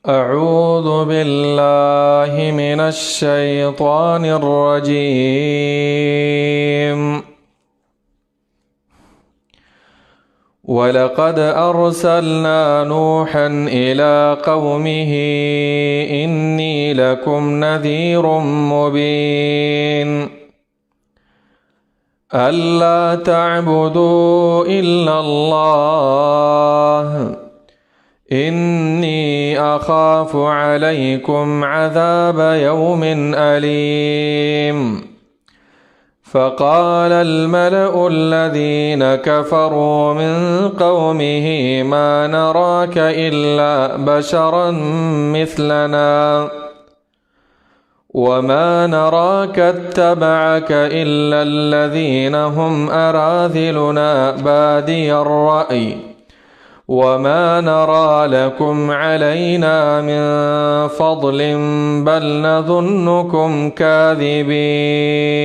أعوذ بالله من الشيطان الرجيم. ولقد أرسلنا نوحا إلى قومه إني لكم نذير مبين. ألا تعبدوا إلا الله إني أخاف عليكم عذاب يوم أليم. فقال الملأ الذين كفروا من قومه ما نراك إلا بشرا مثلنا وما نراك اتبعك إلا الذين هم أراذلنا بادي الرأي وما نرى لكم علينا من فضل بل نظنكم كاذبين.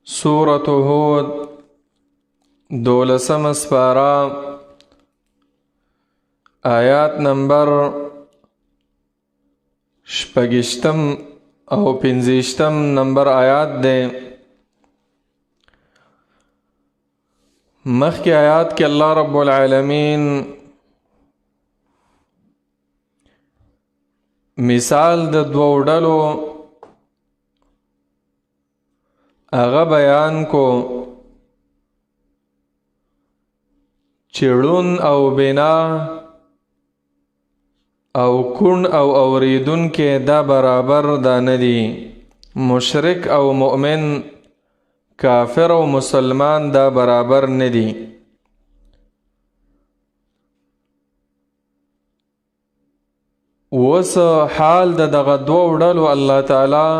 سورة هود دولسم سپارا، آیات نمبر شپږشتم او پنځشتم نمبر آیات دی. مخکې آیات کې الله رب العالمین مثال د دوو ډلو هغه بیان کو چې ړوند او بنا او کون او اوریدونکي دا برابر دا نه دي، مشرک او مؤمن، کافر او مسلمان دا برابر نه دي. اوس حال د دغه دوو ډلو الله تعالی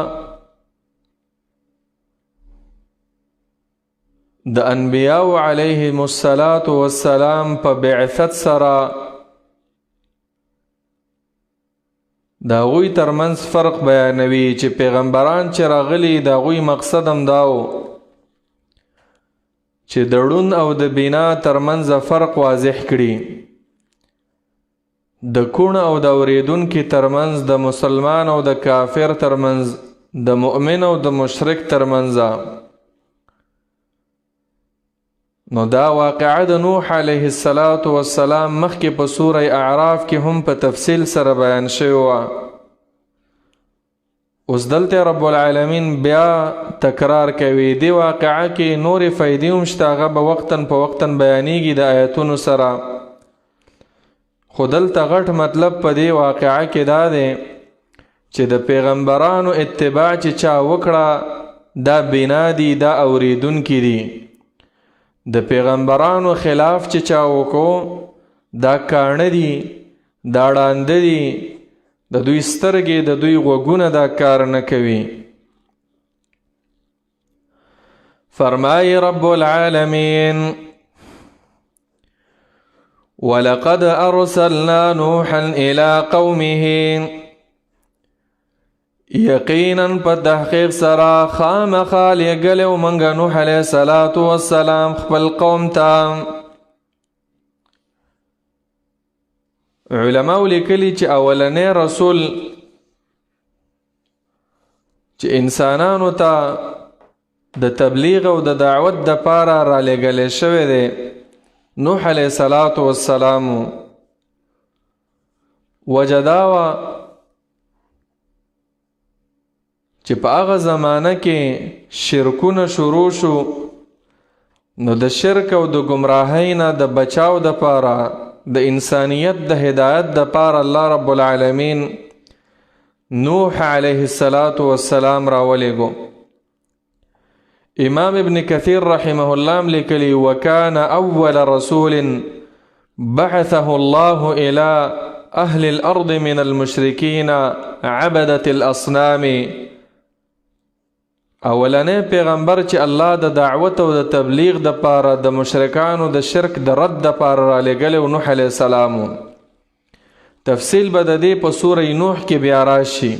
د انبیاء علیهم الصلاة والسلام په بعثت سره د هغوی ترمنځ فرق بیانوي چې پیغمبران چې راغلي د هغوی مقصد هم دا و چې د ړوند او د بینا ترمنځ فرق واضح کړي، د کوڼ او د اورېدونکي ترمنځ، د مسلمان او د کافر ترمنځ، د مؤمن او د مشرک ترمنځ. نو دا واقعه د نوح علیه الصلاة والسلام مخکې په سوره اعراف کې هم په تفصیل سره بیان شوې وه. اوس دلته رب العالمین بیا تکرار کوي. دې واقعه کې نورې فایدې هم شته، هغه به وقتاً په وقتاً بیانېږي د آیتونو سره. خو دلته غټ مطلب په دې واقعه کې دا دی چې د پیغمبرانو اتباع چې چا وکړه دا بنا دي، دا اورېدونکي دي. د پیغمبرانو خلاف چې چا وکړو دا کاڼه دي، دا ړانده دي، د دوی سترګې د دوی غوږونه دا کار نه کوي. فرمای رب العالمین: ولقد ارسلنا نوحا الى قومه. یقینا په تحقیق سره خامخا لېږلی و موږ نوح علیه الصلاة والسلام خپل قوم ته. علماو لیکلي چې اولنی رسول چې انسانانو ته د تبلیغ او د دعوت دپاره رالیږلی شوی دی نوح علیه الصلاة والسلام. وجه دا وه چې په هغه زمانه کې شرکونه شروع شو، نو د شرک او د ګمراهۍ نه د بچاو دپاره، د انسانیت د هدایت دپاره الله رب العالمین نوح علیه الصلاة والسلام راولېږو. امام ابن کثیر رحمه الله هم لیکلي: وکان اول رسول بعثه الله الى اهل الارض من المشرکین عبدة الاصنام. اولنې پیغمبر چې الله د دعوت او د تبلیغ د پاره د مشرکانو د شرک د رد د پاره را لېږلی و نوح علیه السلام. تفصیل به د دې په سوره نوح کې بیا راشي.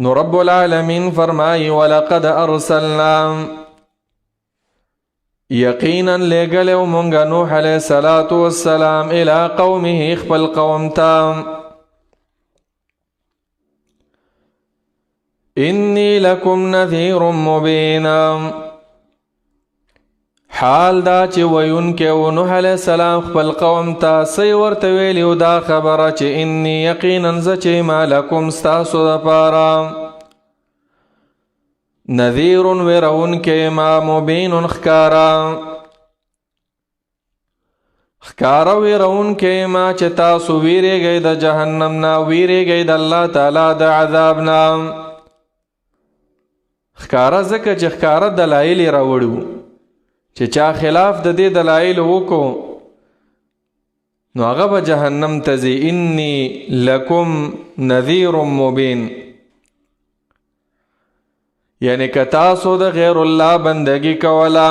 نو رب العالمین فرمایي: ولقد ارسلنا. یقینا لګلو مونږ نوح علیہ الصلات والسلام الی قومه خپل قوم ته. انی لکم نذیر مبین، حال دا چې ویونکی و نوح علیه السلام خپل قوم ته څه یې ورته ویلي و دا خبره چې انی یقینا زه چې ما لکم ستاسو دپاره نذیر ویرونکی ما مبین ښکاره ښکاره ویرونکی ما چې تاسو ویرېږئ د جهنم نه، ویرېږئ د الله تعالی د عذاب نه. ښکاره ځکه چې ښکاره دلایل یې راوړي وو چې چا خلاف د دې دلایلو وکړو نو هغه به جهنم ته ځي. انی لکم نذیر مبین، یعنی که تاسو د غیر الله بندگی کوله،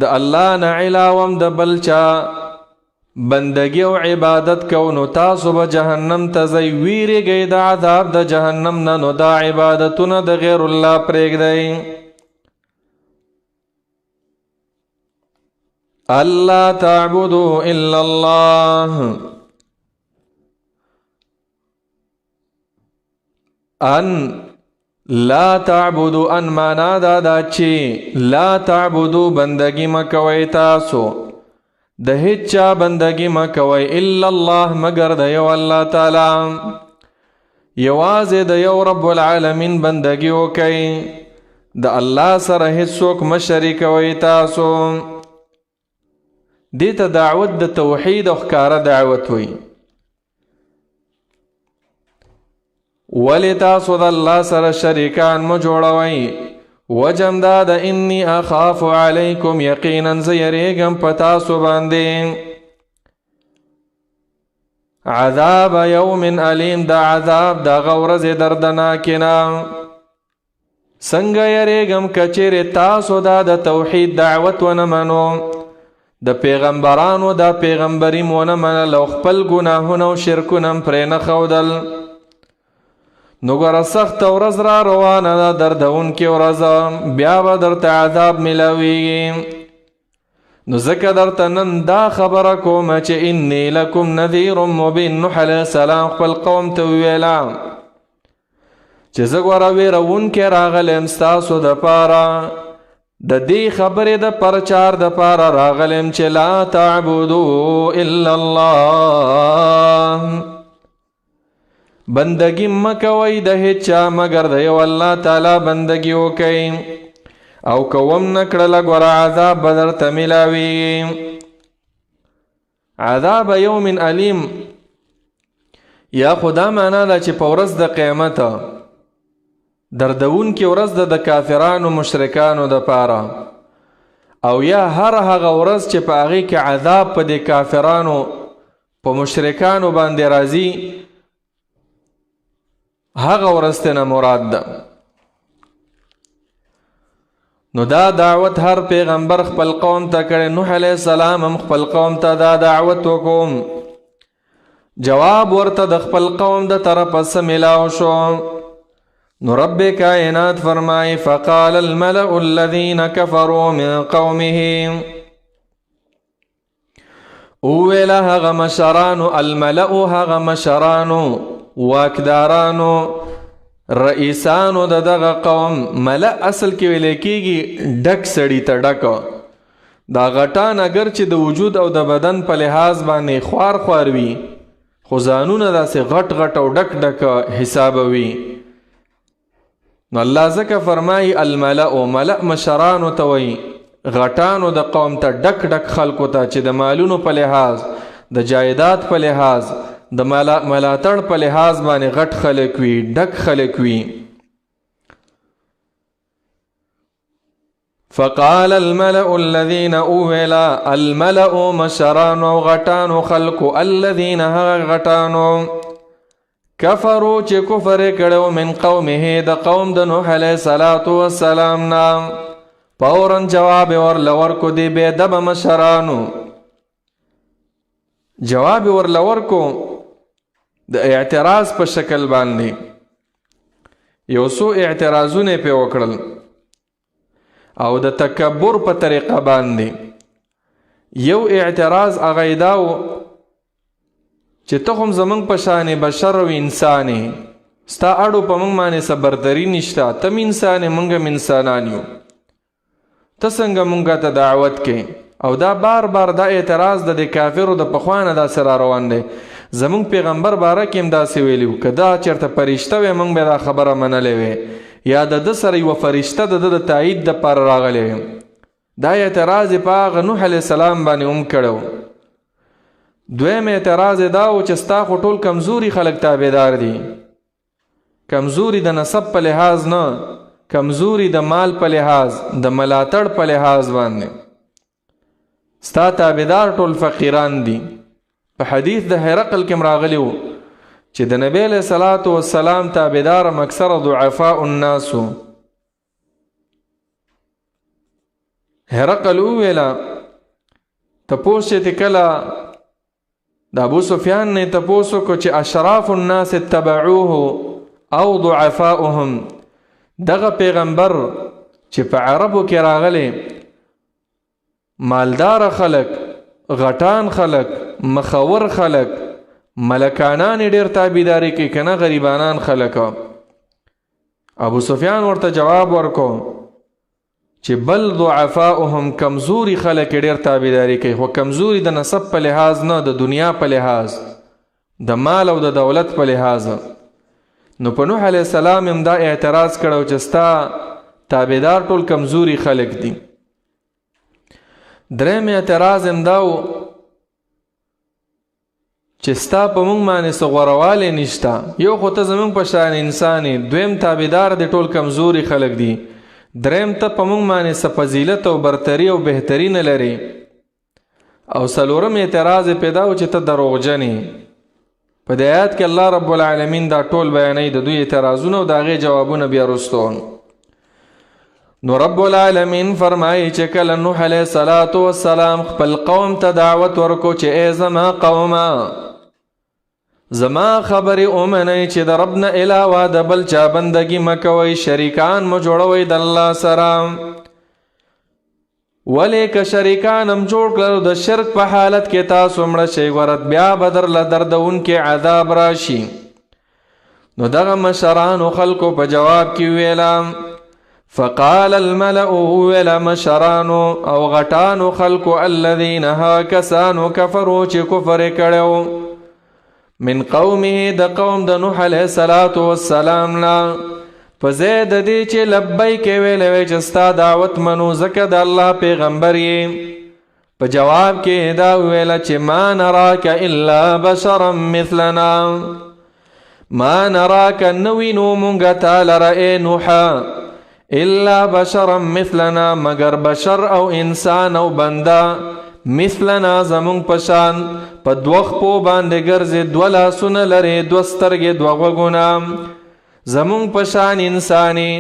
د الله نه علاوه د بل چا بندگی او عبادت کو نو تاسو به جهنم ته ځئ، ویرېږئ د عذاب د جهنم نه، نو دا عبادتونه د غیر الله پرېږدئ. الله تعبدوا الا الله، ان لا تعبدو، ان معنا دا دا چې لا تعبدو بندگی مکوئ، تاسو د هیڅ چا بندگی مکوئ الا الله مگر د یو الله تعالی، یوازې د یو رب العالمین بندگی وکئ، د الله سره هیڅوک مه شریکوئ تاسو. دې ته دعوت د توحید او ښکاره دعوت وایي. ولې تاسو د الله سره شریکان مه جوړوئ؟ وجم دا د انی اخاف علیکم، یقینا زه یریږم په تاسو باندې عذاب یوم الیم، د عذاب دغه ورځې دردناکې نه. څنګه یریږم که چیرې تاسو دا د توحید دعوت ونه منو، د پیغمبرانو دا پیغمبري مو ونه منل او خپل ګناهونه او شرکونه هم پرې نه ښودل، نو ګوره سخته ورځ را روانه ده، دردونکې ورځ، بیا به درته عذاب میلاویږي. نو ځکه درته نن دا خبره کوم چې انی لکم نذیر مبین. نوح علیه السلام خپل قوم ته وویله چې زه ګوره ویرونکی راغلی یم ستاسو دپاره، د دې خبرې د پرچار دپاره راغلی یم چې لا تعبدو الا الله، بندگی مکوئ د هیچا مګر د یو الله تعالی بندگی وکئ، او که وم نه کړله ګوره عذاب به درته میلاویږي. عذاب یوم الیم، یا خو دا معنا ده چې په ورځ د قیامت دردونکې ورځ ده د کافرانو مشرکانو دپاره، او یا هر هغه ورځ چې په هغې کې عذاب په دې کافرانو په مشرکانو باندې راځي، هغه ورځ ترې مراد ده. نو دا دعوت هر پیغمبر خپل قوم ته کړی. نوح علیه السلام هم خپل قوم ته دا دعوت وکړو، جواب ورته د خپل قوم د طرفه څه میلاو شو. نو رب کائنات فرمای فقال الملأ الذين كفروا من قومه، اویل هغه مشرانو، الملأ هغه مشرانو واکدارانو رئیسانو د دغه قوم. ملأ اصل کې ویل کېږي ډک سړي ته، ډک دا غټان اگر چې د وجود او د بدن په لحاظ باندې خوار خوار وي، خو ځانونه داسې غټ غټ او ډک ډک حسابوي. نو الله ځکه فرمایي الملأ، ملأ مشرانو ته وایي، غټانو د قوم ته، ډک ډک خلکو ته چې د مالونو په لحاظ، د جایداد په لحاظ، د ملاتړ په لحاظ باندې غټ خلک وي، ډک خلک وي. فقال الملأ الذين اولا، الملأ مشرانو غټانو خلکو، الذين هغه غټانو کفرو چې کفر یې کړی من قومه د قوم د نوح علیه الصلاة والسلام نه، فوراً جواب یې ورله ورکو دې بې ادبه مشرانو، جواب یې ورله ورکو د اعتراض په شکل باندې، یو څو اعتراضونه یې پرې وکړل. او د تکبر په طریقه باندې. یو اعتراض هغه یې دا و چې ته هم زمونږ په شانې بشر او انسان یې، ستا اړو په مونږ باندې څه برتري نشته، ته هم انسان یې، مونږ هم انسانان یو، ته څنګه مونږ ته دعوت کې؟ او دا بار بار دا اعتراض د دې کافرو د پخوا نه داسې را روان دی. زمونږ پیغمبر باره کې هم داسې ویلي وو، که دا چېرته فرشته وی مونږ به دا خبره منلې وی، یا د ده سره یوه فرشته د ده د تایید دپاره راغلې وی. دا اعتراض یې په هغه نوح علیه السلام باندې هم کړی و. دویم اعتراض یې دا و چې ستا خو ټول کمزوري خلک تابعدار دي، کمزوري د نسب په لحاظ نه، کمزوري د مال په لحاظ، د ملاتړ په لحاظ باندې. ستا تابعدار ټول فقیران دي. په حدیث د هرقل کې راغلی و چې د نبی علیه الصلاة والسلام تابعدار هم اکثره ضعفاء الناس وو. هرقل وویله تپوس چې کله د ابو سفیان نه تپوس وکړو چې اشراف الناس اتبعوه او ضعفاؤهم، دغه پیغمبر چې په عربو کې راغلی مالدار خلک، غټان خلک، مخور خلک، ملکانان یې ډېر تابعداري کوي که نه غریبانان خلک. ابو سفیان ورته جواب ورکو چې بل ضعفاؤهم، کمزوري خلک یې ډېر تابعداري کوي، خو کمزوري د نسب په لحاظ نه، د دنیا په لحاظ، د مال او د دولت په لحاظ. نو په نوح علیه السلام هم دا اعتراض کړی چې ستا تابعدار ټول کمزوري خلک دي. دریم اعتراض هم دا و چې ستا په مونږ باندې څه غورهوالی نشته، یو خو ته زمونږ په شان انسان یې، دویم تابعدار دې ټول کمزوري خلک دي، دریم ته په مونږ باندې څه فضیلت او برتري او بهتري نه لرې، او څلورم اعتراض یې پیدا و چې ته دروغجن یې. په دې آیات کې الله رب العالمین دا ټول بیانوي، د دوی اعتراضونه او د هغې جوابونه بیا وروسته. نو رب العالمین فرمایي چې کله نوح علیه الصلاة والسلام خپل قوم ته دعوت ورکو چې ای زما قومه، زما خبرې ومنئ چې د رب نه علاوه د بل چا بندګي مه کوئ، شریکان مو جوړوئ د الله سره. ولې که شریکان هم جوړ کړل د شرک په حالت کې تاسو مړه شئ، ورت بیا به درله دردونکی عذاب راشي. نو دغه مشرانو خلکو په جواب کې ویله، فقال الملأ، ویله مشرانو او غټانو خلکو، الذین ها کسانو کفرو چې کفر یې کړی و، من قومه، د قوم د نوح علیه الصلاة والسلام نه، په ځای د دې چې لبیک یې ویلی وی چې ستا دعوت منو ځکه د الله پیغمبر یې، په جواب کې دا وویله چې ما نراک الا بشرا مثلنا، ما نراک نه وینو مونږ تا لره ای نوحه الا بشرا مثلنا، مګر بشر او انسان او بنده مثلنا زمونږ په شان، په دوه خپو باندې ګرځي، دوه لاسونه لري، دوه سترګې، دوه غوږونه، زمونږ په شان انساني.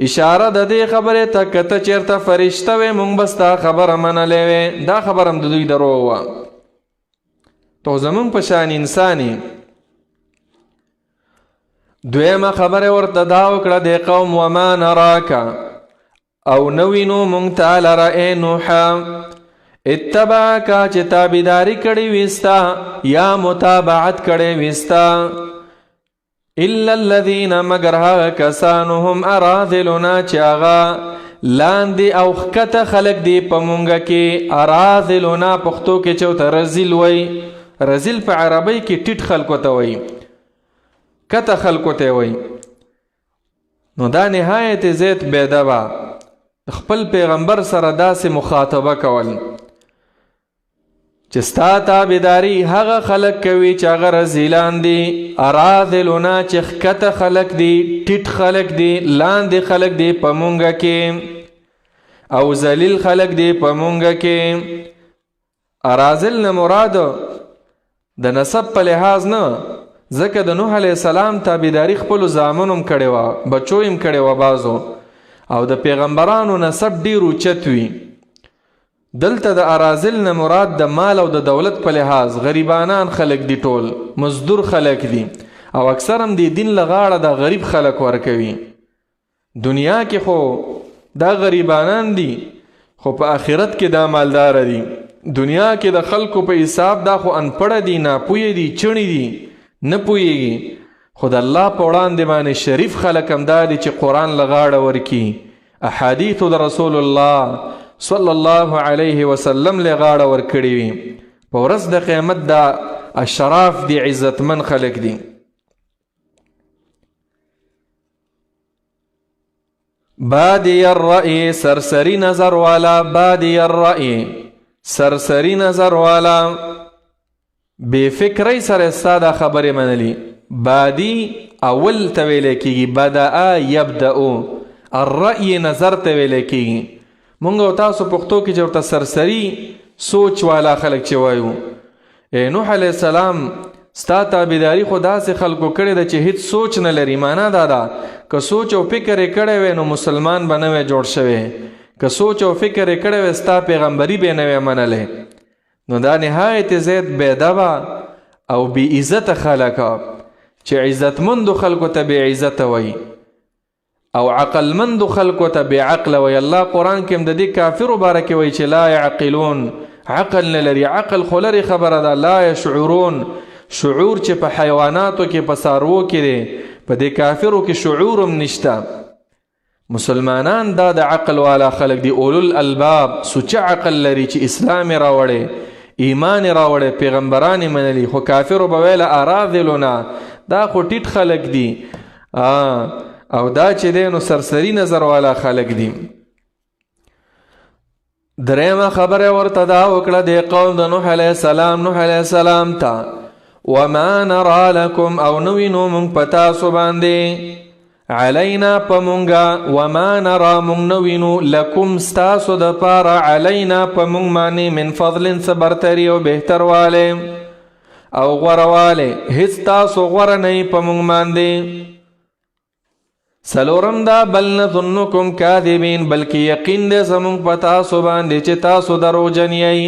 اشاره د دې خبرې ته که ته چېرته فرشته وې مونږ به ستا خبره منلې وې. دا خبره هم د دوی دروغ وه، ته زمونږ په شان انساني. دویمه خبره ورته دا وکړه د قوم، وما نراک، او نه وینو مونږ تا لره ای نوحه، اتبعک، چې تابعداري کړې وي ستا یا متابعت کړې وي ستا، الا الذین، مګر هغه کسانو هم اراذلنا، چې هغه لاندې او ښکته خلک دي په مونږ کې. اراذلنا پښتو کې چې ورته رزیل وایي، رزیل په عربۍ کې ټیټ خلکو ته وایي، کته خلکو ته وایي. نو دا نهایت زیت بېده وه خپل پیغمبر سره داسې مخاطبه کول چې ستا تابعداري هغه خلک کوي چې هغه رزیلان دي، اراذلنا چې ښکته خلک دي، ټیټ خلک دي، لاندې خلک دي په مونږ کې، او ذلیل خلک دي په مونږ کې. اراذل نه مراد د نسب په لحاظ نه، ځکه د نوح علیه السلام تابعداري خپلو زامنو هم کړې وه، بچو یې هم کړې وه بعضو، او د پیغمبرانو نسب ډېر اوچت وي. دلته د اراذل نه مراد د مال او د دولت په لحاظ غریبانان خلک دي، ټول مزدور خلک دي، او اکثر هم د دین له غاړه د غریب خلک ورکوي. دنیا کې خو دا غریبانان دي، خو په آخرت کې دا مالدار دي. دنیا کې د خلکو په حساب دا خو انپړه دي، ناپوهه دي، چڼي دي، نه پوهېږي، خو د الله په وړاندې باندې شریف خلک هم دا دي چې قرآن له غاړه ورکي، احادیث د رسول الله صلی الله علیه وسلم له غاړه ورکړي وي. په ورځ د قیامت دا اشراف دي، عزتمن خلک دي. بادی الرأی، سرسری نظر والا. بادی الرأی، سرسری نظر والا، بے فکرۍ سره ستا دا خبرې منلي. بادی اول ته ویلی کېږي، بدأ یبدأ، الرأی نظر ته ویلی کېږي. مونږ او تاسو پښتو کې چې ورته سرسری سوچ والا خلک چې وایو، اے نوح علیه السلام ستا تابعداري خو داسې خلکو کړې ده چې هیڅ سوچ نه لري. معنا دا ده که سوچ او فکر یې کړی وی نو مسلمان به نه وی جوړ شوی، که سوچ او فکر یې کړی وی ستا پیغمبري به نه وی منلی. نو دا نهایت زید بېادبه او بې عزته خلک چې عزتمندو خلکو ته بې عزته وایي او عقلمندو خلکو ته بې عقله وایي. الله قرآن کې هم د دې کافرو باره کې وایي چې لا يعقلون، عقل نه لري. عقل خو لرې خبره ده، لا يشعرون، شعور چې په حیواناتو کې په څاروو کې دی، په دې کافرو کې شعور هم نشته. مسلمانان دا د عقل والا خلک دي، اولو الالباب، سوچه عقل لري چې اسلام یې راوړی، ایمان یې راوړی، پیغمبران یې منلي. خو کافرو به ویله اراذلنا، دا خو ټیټ خلک دي، او دا چې دی نو سرسري نظر والا خلک دي. درېیمه خبره ورته دا وکړه د قوم د نوح علیه السلام، نوح علیه السلام ته، وما نرا لکم، او نه وینو مونږ په تاسو باندې، علینا په مونږه، وما نرا مونږ نه وینو، لکم ستاسو دپاره، علینا په مونږ باندې، من فضل څه برتري او بهتروالی او غورهوالی، هیڅ تاسو غوره نه په مونږ باندې. څلورم دا بل نظنکم کاذبین، بلکې یقین دی زمونږ په تاسو باندې چې تاسو دروغجن یئ،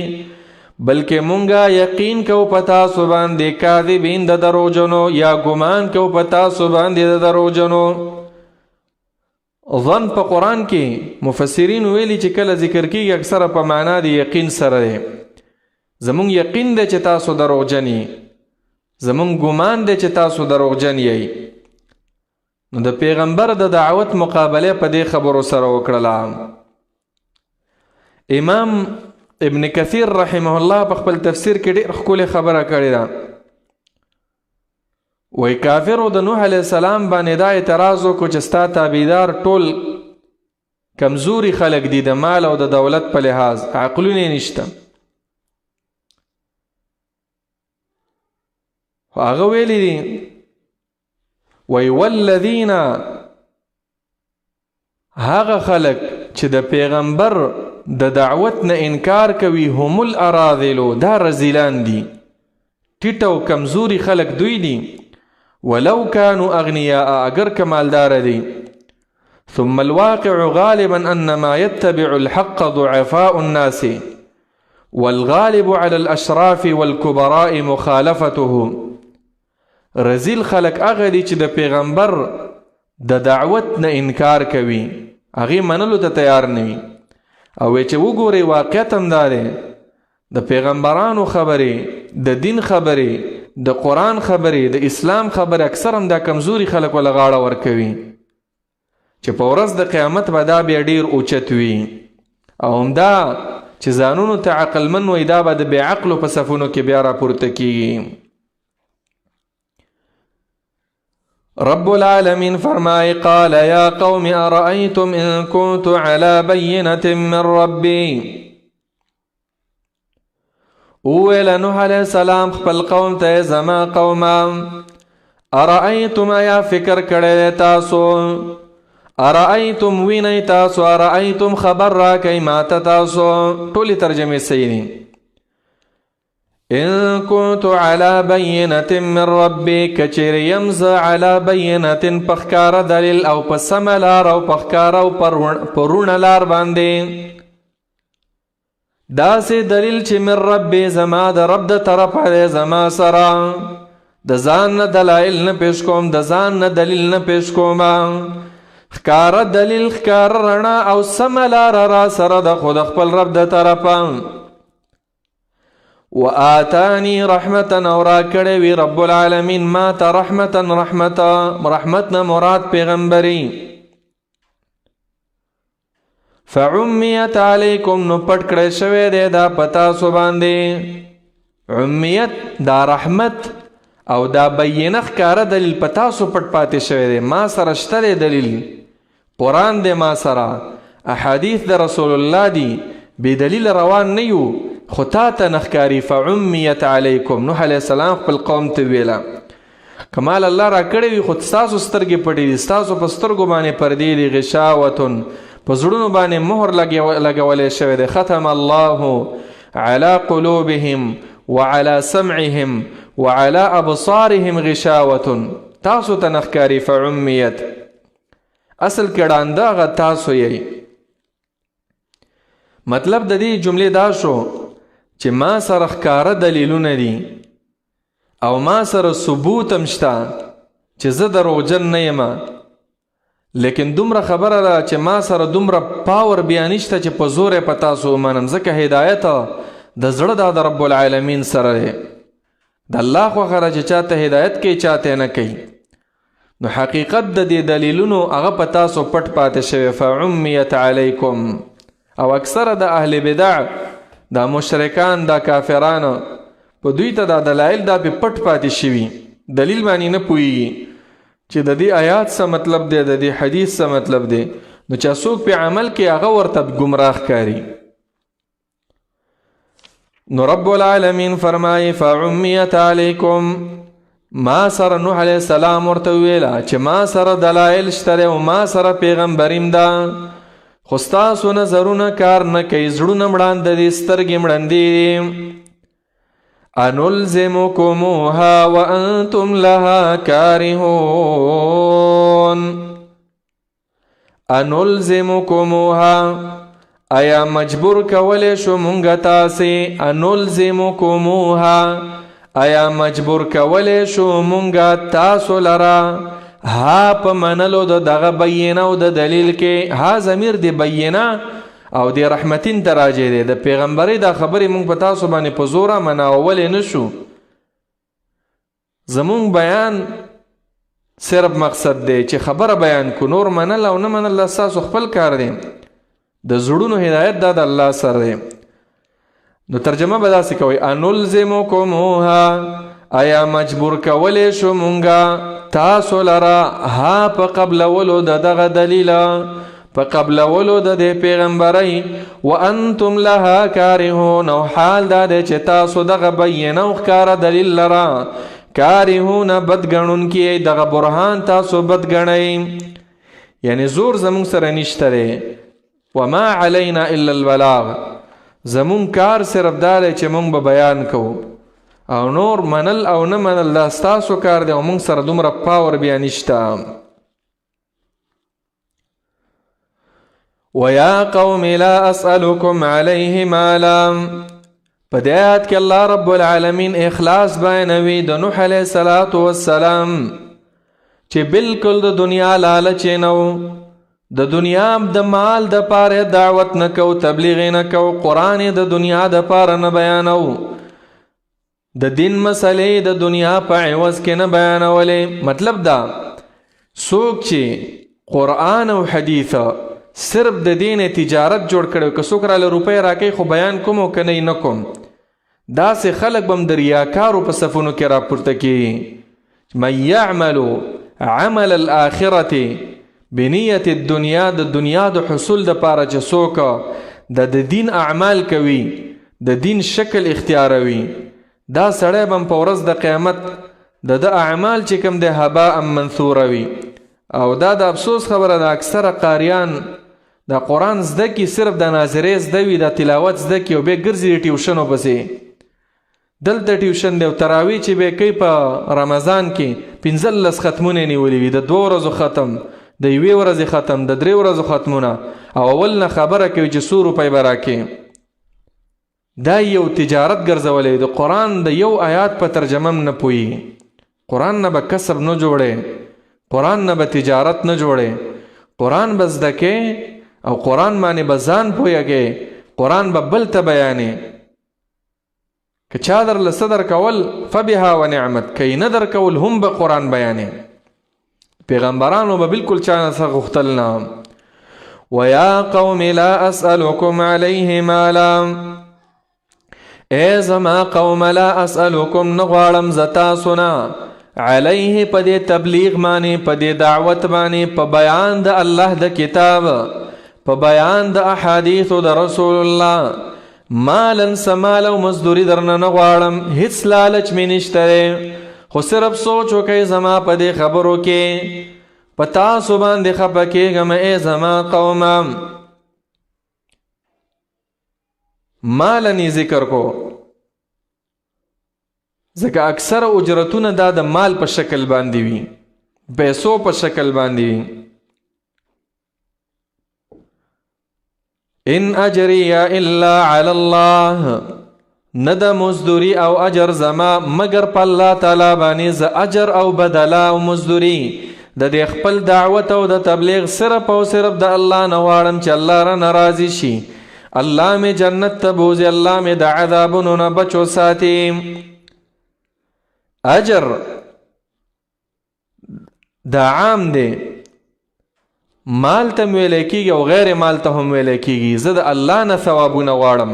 بلکې مونږه یقین کو په تاسو باندې کاذبین د دروغجنو، یا ګمان کو په تاسو باندې د دروغجنو. ظن په قرآن کې مفسرین ویلي چې کله ذکر کیږي اکثره په معنا د یقین سره دی. زمونږ یقین دی چې تاسو دروغجن یئ، زمونږ ګمان دی چې تاسو دروغجن یئ. نو د پیغمبر د دعوت مقابله په دې خبرو سره وکړله. امام ابن کثیر رحمه الله په خپل تفسیر کې ډېر ښکلې خبره کړې ده. وایي کافرو د نوح علیه السلام باندې دا اعتراض وکړو چې ستا تابعدار ټول کمزوري خلک دي، د مال او د دولت په لحاظ عقلونه یې نشته. خو هغه ویلي دي، وایي والذین، هغه خلک چې د پیغمبر د دعوت نه انکار کوي، هم الاراذلو، دا رزیلان دي، ټیټ او کمزوري خلک دوی دي. ولو كانوا اغنیاء، اگر که مالدار دي. ثم الواقع غالبا ان ما يتبع الحق ضعفاء الناس، والغالب على الاشراف والكبراء مخالفته. رزیل خلک هغه دي چې د پیغمبر د دعوت نه انکار کوي، هغې منلو ته تیار نه وي. او چې وګورئ واقعیت هم دا دی، د پیغمبرانو خبرې، د دین خبرې، د قرآن خبرې، د اسلام خبرې اکثر هم دا کمزوري خلک وله غاړه ورکوي، چې په ورځ د قیامت به دا بیا ډېر اوچت وي. او همدا چې ځانونو ته عقلمن وي، دا به د بې عقلو په صفونو کې بیا راپورته کیږي. رب العالمین فرمائے، قال یا قوم ارأیتم ان كنت على بینة من ربی. وویل نوح علیه السلام خپل قوم ته، زما قومه، ارأیتم، ایا فکر کړی دی تاسو، ارأیتم وینئ تاسو، ارأیتم خبر راکئ ماته تاسو. ټولې ترجمې صحیح دي. ان كنت على بینة من ربي، کچېرې یم زه علی بینة په ښکاره دلیل او په سمه لار او په ښکاره او په روڼه لار باندې، داسې دلیل چې من ربي زما د رب د طرفه دی، زما سره د ځان نه دلایل نه پیش کوم، د ځان نه دلیل نه پیش کوم، ښکاره دلیل، ښکاره رڼا او سمه لاره را سره ده خو د خپل رب د طرفه. وآتانی رحمتا، او را کړی وي رب العالمین ما ته رحمتا، رحمتا، رحمت نه مراد پیغمبري. فعمیت علیکم، نو پټ کړی شوی دی دا په تاسو باندې. عمیت دا رحمت او دا بینه ښکاره دلیل په تاسو پټ پاتې شوی دی. ما سره شته دی دلیل، قرآن دی ما سره، احادیث د رسول الله دی، بې دلیل روان نه یو، خو تا ته نه ښکاري. فعمیت علیکم، نوح علیه السلام خپل قوم ته ویله کمال الله را کړی وي خو ستاسو سترګې پټې دي، ستاسو په سترګو باندې پردې دي، غشاوتون، په زړونو باندې مهر لګولی شوی دی. ختم الله على قلوبهم وعلى سمعهم وعلى ابصارهم غشاوة، تاسو ته نه ښکاري. فعمیت، اصل کې ړانده هغه تاسو یئ. مطلب د دې جملې دا شو چې ما سره ښکاره دلیلونه دي او ما سره ثبوت هم شته چې زه دروغجن نه یم، لیکن دومره خبره ده چې ما سره دومره پاور بیا نشته چې په زور یې په تاسو ومنم، ځکه هدایت د زړه دا د رب العالمین سره دی. د الله خوښه ده چې چاته هدایت کوي چاته نه کوي. نو حقیقت د دې دلیلونو هغه په تاسو پټ پاتې شوی. فعمیت علیکم، او اکثره د اهل بدع دا مشرکان دا کافران په دوی ته دا دلایل دا په پټ پاتې شوي، دلیل باندې نه پوهیږي چې د دې آیات څه مطلب دی، د دې حدیث څه مطلب دی. نو چې څوک په عمل کې هغه ورته ګمراه ښکاري. نو رب العالمین فرمایي فعمیت علیکم، ما سره نوح علیه السلام ورته ویله چې ما سره دلایل شته دی او ما سره پیغمبریم ده، خو ستاسو نظرونه کار نه کوي، زړونه مړاند دي، سترګې مړندې دي. انلزمکموها وانتم لها کارهون. انلزمکموها، آیا مجبور کولی شو مونږ تاسې؟ انلزمکموها، آیا مجبور کولی شو مونږ تاسو لره ها په منلو د دغه بینه او د دلیل کې؟ ها ضمیر دی بینه او د رحمتین ته راجع دی. د پیغمبرۍ دا خبرې مونږ په تاسو باندې په زوره مناولی نه شو. زمونږ بیان صرف مقصد دی چې خبره بیان کو، نور منل او نه منل دا ستاسو خپل کار دی. د زړونو هدایت دا د الله سره دی. نو ترجمه به داسې کوئ، انلزمکموها، آیا مجبور کولی شو مونږه تاسو لره ها په قبلولو د دغه دلیل، په قبلولو د دې پیغمبرۍ، وانتم لها کارهون، او حال دا دی چې تاسو دغه بینه او ښکاره دلیل لره کارهون بدګڼونکي یئ، دغه برهان تاسو بدګڼئ، یعنی زور زمونږ سره نشته دی. وما علینا الا البلاغ، زمونږ کار صرف دا دی چې مونږ به بیان کوو او نور منل او نه منل دا ستاسو کار دی او مونږ سره دومره پاور بیا نشته. ويا قوم لا أسألكم عليه مالا، په دې آیات کې الله رب العالمین اخلاص بیانوي د نوح علیه الصلاة والسلام چې بالکل د دنیا لالچ نه و، د دنیا د مال د پاره دعوت نه کو، تبلیغ نه کو، قرآن د دنیا د پاره نه بیانو، د دین مسئلې د دنیا په عوض کې نه بیانولې. مطلب دا څوک چې قرآن او حدیث صرف د دین تجارت جوړ کړو، که څوک راله روپۍ راکوي خو بیان کوم او که نه یې نه کوم، داسې خلک به هم د ریاکارو په صفونو کې راپورته کېږي. من یعمل عمل الآخرة بنیت الدنیا، د دنیا د حصول دپاره چې څوک د دین اعمال کوي، د دین شکل اختیاروي، دا سړی به هم په ورځ د قیامت د ده اعمال چې کوم دی هباء منثوره وي. او دا د افسوس خبره ده، اکثره قاریان د قرآن زده کي صرف د ناظرې زده وي، د تلاوت زده کي او بیا ګرځي د ټیوشنو پسې. دلته ټیوشن دی او تراویح چې بیا کوي په رمضان کې 15 ختمونه یې نیولي وي، د 2 ورځو ختم، د یوې ورځې ختم، د 3 ورځو ختمونه، او اول نه خبره کوي چې څو روپۍ به راکې. دا یو تجارت ګرځولی، د قرآن د یو آیات په ترجمه هم نه پوهېږي. قرآن نه به کسب نه جوړې، قرآن نه به تجارت نه جوړې. قرآن به زده کې او قرآن باندې به ځان پوهه کې، قرآن به بل ته بیانې. که چا در له څه درکول فبها و نعمت، که یې نه درکول هم به قرآن بیانې. پیغمبرانو به بالکل چا نه څه غوښتل نه. ویا قوم لا اسألکم علیه مالا، ای زما قوم لا اسألکم، نه غواړم زه تاسو نه علیه په دې تبلیغ باندې، په دې دعوت باندې، په بیان د الله د کتاب، په بیان د احادیثو د رسول الله مالا سمال او مزدوری درنه نه غواړم، هیڅ لالچ مې نشته دی، خو صرف سوچ وکئ زما په دې خبرو کې، په تاسو باندې خفه کېږم ای زما قومه. مالا یې ذکر کو ځکه اکثره اجرتونه دا د مال په شکل باندې وي، پیسو په شکل باندې وي. ان اجری الا علی الله، نه د مزدوری او اجر زما مګر په الله تعالی باندې، زه اجر او بدله او مزدوری د دې خپل دعوت او د تبلیغ صرف او صرف د الله نه غواړم چې الله را ناراضي شي، الله مې جنت ته بوځي، الله مې د عذابونو نه بچ وساتي. اجر دا عام دی، مال ته ویل کېږي او غیر مال ته هم ویل کېږي. زه د الله نه ثوابونه غواړم.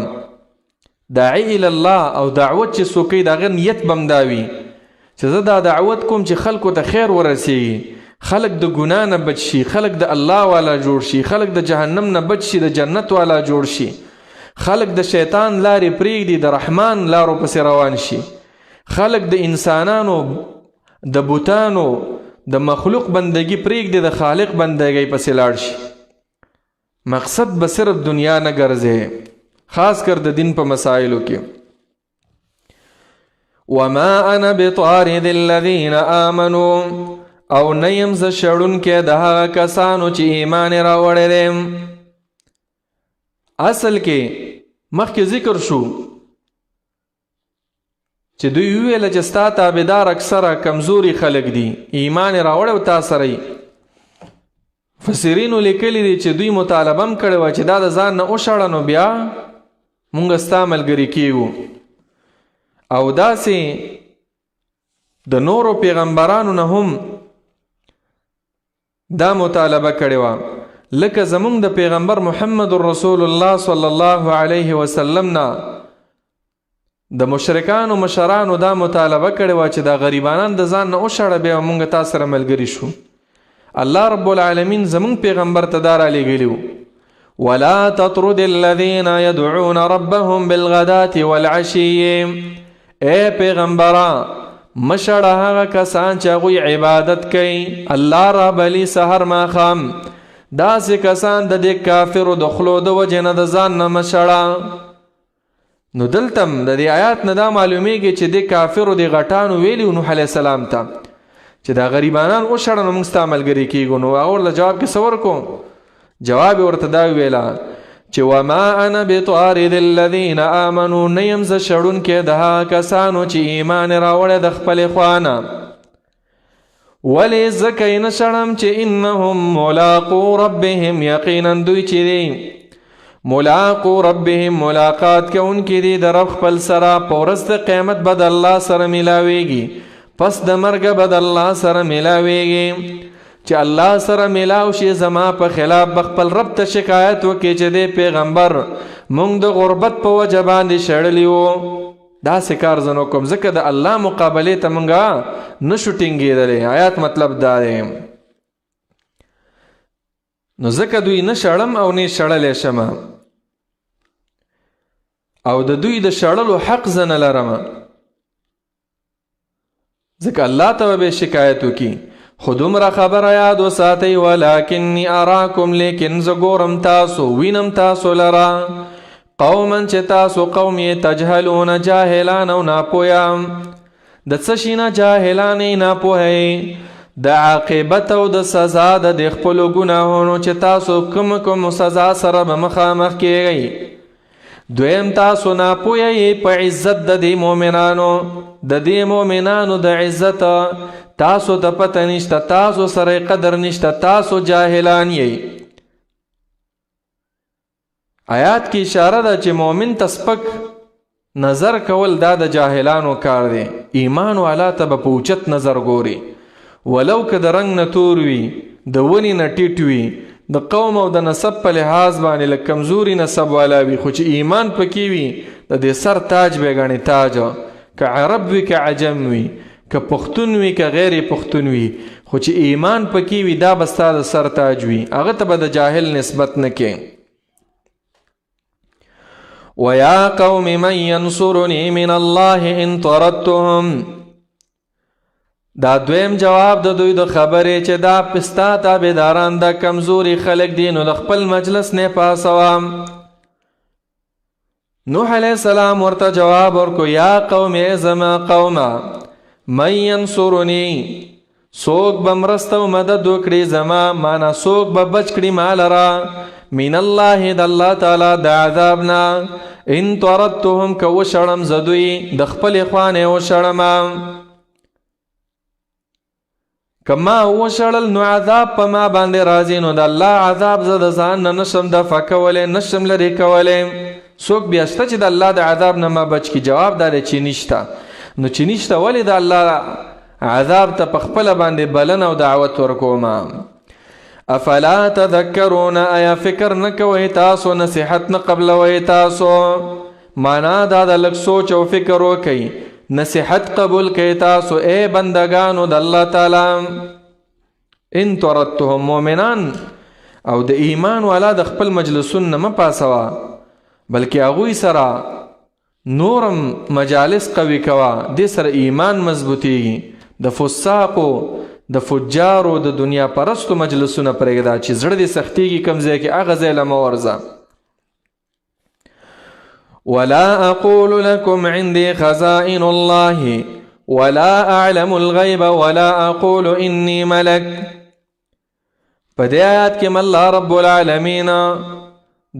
داعي الی الله او دعوت چې څوک کوي د هغه نیت به هم دا وي چې زه دا دعوت کوم چې خلکو ته خیر ورسېږي، خلک د ګناه نه بچ شي، خلک د الله والا جوړ شي، خلک د جهنم نه بچ شي، د جنت والا جوړ شي، خلک د شیطان لارې پرېږدي، د رحمان لارو پسې روان شي، خلک د انسانانو د بوتانو د مخلوق بندگی پرېږدي، د خالق بندګۍ پسې لاړ شي. مقصد به صرف دنیا نه ګرځي، خاص کر د دین په مسایلو کې. وما انا بطارد الذين آمنوا، او نه یم زه شړونکی د هغه کسانو چې ایمان یې راوړی دی. اصل کې مخکې ذکر شو چې دوی وویل چې ستا تابعدار اکثره کمزوري خلک دي، ایمان یې راوړی او تا سره یې. مفسرینو لیکلي دي چې دوی مطالبه هم کړې وه چې دا د ځان نه وشړه نو بیا مونږ ستا ملګري کیږو. او داسې د نورو پیغمبرانو نه هم دا مطالبه کړې وه، لکه زمونږ د پیغمبر محمد رسول الله صلی الله علیه وسلم نه د مشرکانو مشرانو دا مطالبه کړې وه چې دا غریبانان د ځان نه وشړه بیا مونږ تا سره ملګري شو. الله رب العالمین زمونږ پیغمبر ته دا رالیږلي وو، ولا تطرد الذين يدعون ربهم بالغداة والعشي. اے پیغمبره مشړه هغه کسان چې هغوی عبادت کوي، الله را بلی سحر ماښام، داسې کسان د دې کافرو د خولو د وجې نه د ځان نه مشړه. نو دلته هم د دې آیات نه دا معلومیږي چې دې کافرو دې غټانو ویلي نوح علیه السلام ته چې دا غریبانان وشړه نو موږ ستا ملګري کیږو. نو هغه ورله جواب کې څه ورکو؟ جواب یې ورته دا ویله چې وما انا بطارد الذین آمنو، نه یم زه شړونکی د هغه کسانو چې ایمان یې راوړی د خپلې خوا نه. ولې ځکه یې نه شړم چې انهم ملاقو ربهم، یقینا دوی چې دي ملاقو ربهم، ملاقات کوونکي دي د رب خپل سره، په ورځ د قیامت به د الله سره ملاویږي، پس د مرګه به د الله سره ملاویږي. چې الله سره ملاو شي زما په خلاف به خپل رب ته شکایت وکړي چې دی پیغمبر مونږ د غربت په وجه باندې شړلی وو. داسې کار زه نه کوم، ځکه د الله مقابلې ته مونږ نشو ټینګېدلی. آیات مطلب دا دی. نو ځکه دوی نه شړم او نه شړلی شم، او د دوی د شړلو حق زه نه لرم، ځکه الله ته به شکایت وکړي. خو دومره خبره یاد وساتئ، ولکني اراکم، لیکن زه ګورم تاسو، وینم تاسو لره قوما چې تاسو قوم یې تجهلون، جاهلان او ناپوهه. د څه شي نه جاهلان یې، ناپوهه یې؟ د عاقبت او د سزا د دې خپلو ګناهونو چې تاسو کوم کوم سزا سره به مخامخ کیږئ. دویم، تاسو ناپوهه یې په عزت د دې مؤمنانو، د دې مؤمنانو د عزت تاسو ته پته نشته، تاسو سره قدر نشته، تاسو جاهلان یې. آیات کې اشاره ده چې مؤمن ته سپک نظر کول دا د جاهلانو کار دی. ایمان والا ته به په اوچت نظر ګوري، ولو که د رنګ نه تور وي، د ونې نه ټیټ وي، د قوم او د نسب په لحاظ باندې له کمزوري نسب والا وي، خو چې ایمان پکې وي د دې سر تاج به ګڼي. تاج که عرب وي، که عجم وي، که پښتون وي، که غیر پښتون وي، خو چې ایمان پکې وي دا به ستا د سر تاج وي، هغه ته به د جاهل نسبت نه کې. ويا قوم من ينصرني من الله ان طردتهم. دا دویم جواب د دوی د خبرې چې دا پستا تابعداران دا کمزوري خلک دي، نو د خپل مجلس نه پاسوم. نوح علیہ السلام ورته جواب ورکو، یا قوم، ای زما قومه، من ینصرنی، څوک به مرسته او مدد وکړي زما، معنا څوک به بچ کړي ما لره، من الله، د الله تعالی د عذاب نه، ان طردتهم، که وشړم زه دوی د خپلې خوا نه وشړم، که ما وشړل نو عذاب په ما باندې راځي، نو د الله عذاب زه د ځان نه نشم دفع کولی، نشم لرې کولی. څوک بیا شته چې د الله د عذاب نه ما بچ کړي؟ جواب دا دی چې نشته. نو چې نشته، ولې د الله عذاب ته په خپله باندې بلنه او دعوت ورکوم؟ افلا تذکرون، آیا فکر نه کوئ تاسو؟ نصیحت نه قبلوئ تاسو؟ معنا دا د لږ سوچ او فکر وکئ، نصیحت قبول کئ تاسو، ای بندگانو د الله تعالی. ان طردتهم، مؤمنان او د ایمان والا د خپل مجلسون نه مه پاسوه، بلکې هغوی سره نورم مجالس قوي کوه، دې سره ایمان مضبوطیږي. د فساقو، د فجارو، د دنیا پرستو مجلسونه پرېږده، چې زړه دې سختیږي کوم ځای کې هغه ځای له مه ورځه. ولا أقول لكم عندي خزائن الله ولا أعلم الغيب ولا أقول إني ملك. په دې آیات کې الله رب العالمین